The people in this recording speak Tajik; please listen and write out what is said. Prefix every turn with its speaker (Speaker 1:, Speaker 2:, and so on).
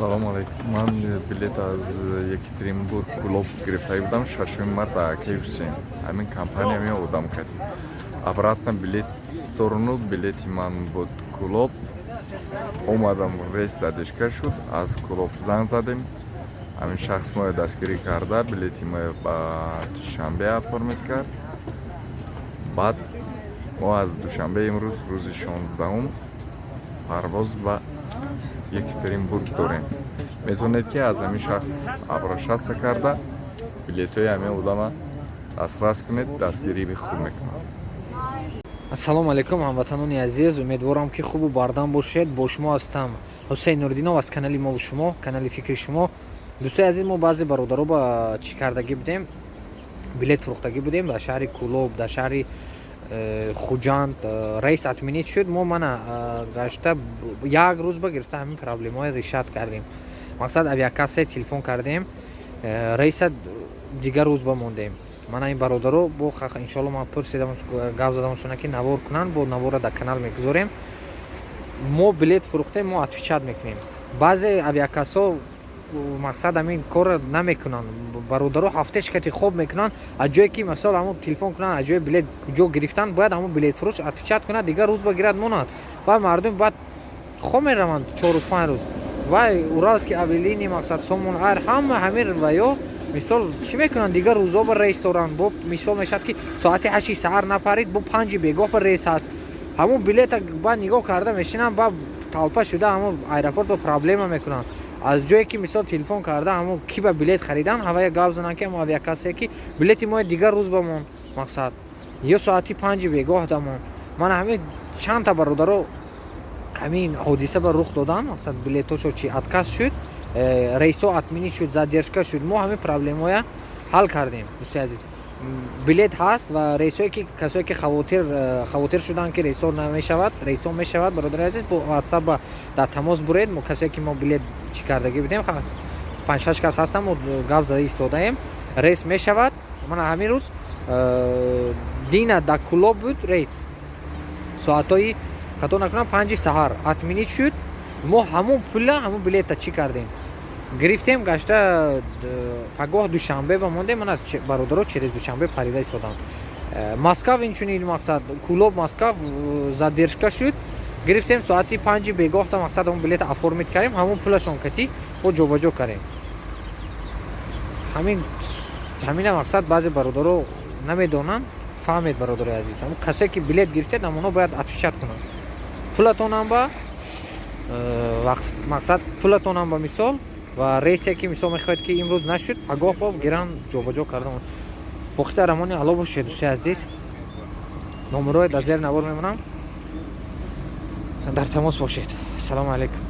Speaker 1: Салому алайкум. Ман билет аз Екатеринбург, Кӯлоб гирифта будам 6 марта, акаи Ҳусейн. Ҳамин компания ме одам кардем. Обратно билет сторону билети ман буд Кӯлоб. Омадам, рейс задержка шуд, аз Кӯлоб занг задем. Ҳамин шахс моро дастгирӣ карда, билети моро ба Душанбе оформить кард. Баъд мо аз Душанбе имрӯз, рӯзи 16-ум, парвоз ба Екатеринбург дорем. Метавонед, ки аз ҳамин шахс обращаться карда, билетҳои ҳамин одама дастрас кунед, дастгирии хуб мекунад.
Speaker 2: Ассалому алайкум, ҳамватанони азиз! Умедворам, ки хубу бардам бошед. Бо шумо ҳастам Ҳусейн Нуриддинов аз канали мову шумо, канали фикри шумо. Дӯстои азиз, мо баъзе бародаро ба чӣ кардагӣ будем, билет фурӯхтагӣ будем дар шаҳри Кӯлоб, дар шаҳри Хуҷанд. Рейс отменить шуд. Мо мана гашта як рӯз ба гирифта ҳамин проблемаҳои решать кардем. Мақсад, авиакассе телефон кардем, рейса дигар рӯз ба мондем. Мана ин бародаро бо иншоалло ман пурсидам, гап задамшона, ки навор кунанд, бо навора дар канал мегузорем. Мо билет фурӯхтем, мо отвечать мекунем. Баъзе авиакассо, мақсад, ҳамин корро намекунанд. Бародаро ҳафтеш кати хоб мекунанд. Аз ҷое ки, мисол, ҳамон телефон кунанд, аз ҷои билет куҷо гирифтан, бояд ҳамон билетфурӯш отвечать кунад, дигар рӯз ба гирад монад. Ва мардум баъд хоб мераванд 4 рӯз, 5 рӯз. Вай Уральский авиалинии, мақсад, Сомон Айр, ҳама ҳамин ва ё мисол чӣ мекунанд? Дигар рӯзо ба рейс доранд. Бо мисол мешавад, ки соати 8-и саҳар напарид, бо 5-и бегоҳ ба рейс ҳаст. Ҳамон билета ба нигоҳ карда мешинанд, ба толпа шуда ҳамон аэропорт ба проблема мекунанд. Аз ҷое ки, мисол, телефон карда, ҳамон ки ба билет харидан, ҳавая гап зананд, ки ҳамон авиакассе, ки билети мо дигар рӯз бамон, мақсад, ё соати 5-и бегоҳ дамон. Мана ҳамин чандта бародаро ҳамин ҳодиса ба рух додан. Мақсад, билетошо чи отказ шуд, рейсҳо отменить шуд, задержка шуд. Мо ҳамин проблемаҳоя ҳал кардем. Дӯсти азиз, билет ҳаст ва рейсҳое ки касое ки хавотир шуданд, ки рейсҳо намешавад, рейсҳо мешавад. Бародари азиз, бо WhatsApp дар тамос буред. Мо касое ки мо билет чӣ кардагӣ будем, панҷ-шаш кас ҳастам, мо гап зада истодаем, рейс мешавад. Мана ҳамин рӯз дина дар Кӯлоб буд рейс, соатҳои, хато накунам, 5-и саҳар отменить шуд. Мо ҳамон пула, ҳамон билета чӣ кардем? Гирифтем, гашта пагоҳ Душанбе ба мондем. Мана бародаро через Душанбе парида истоданд. Москав инчунин, мақсад, Кӯлоб, Москав задержка шуд, гирифтем соати 5-и бегоҳта, мақсад, ҳамон билета оформить кардем, ҳамон пулашон катӣ бо ҷобаҷо кардем. Ҳамина, мақсад, баъзе бародаро намедонанд. Фаҳмед, бародарои азиз, ҳамон касое ки билет гирифтед, ҳамонҳо бояд отвечать кунанд. Пулатонам ба мақсад, пулатонам ба мисол ва рейсе ки, мисол, мехоҳед, ки имрӯз нашуд, пагоҳ бо гиран ҷобаҷо карда. Боқӣ дар амони Алло бошед, дӯстои азиз. Номерҳои дар зери навор мемонам, дар тамос бошед. Ассалому алайкум.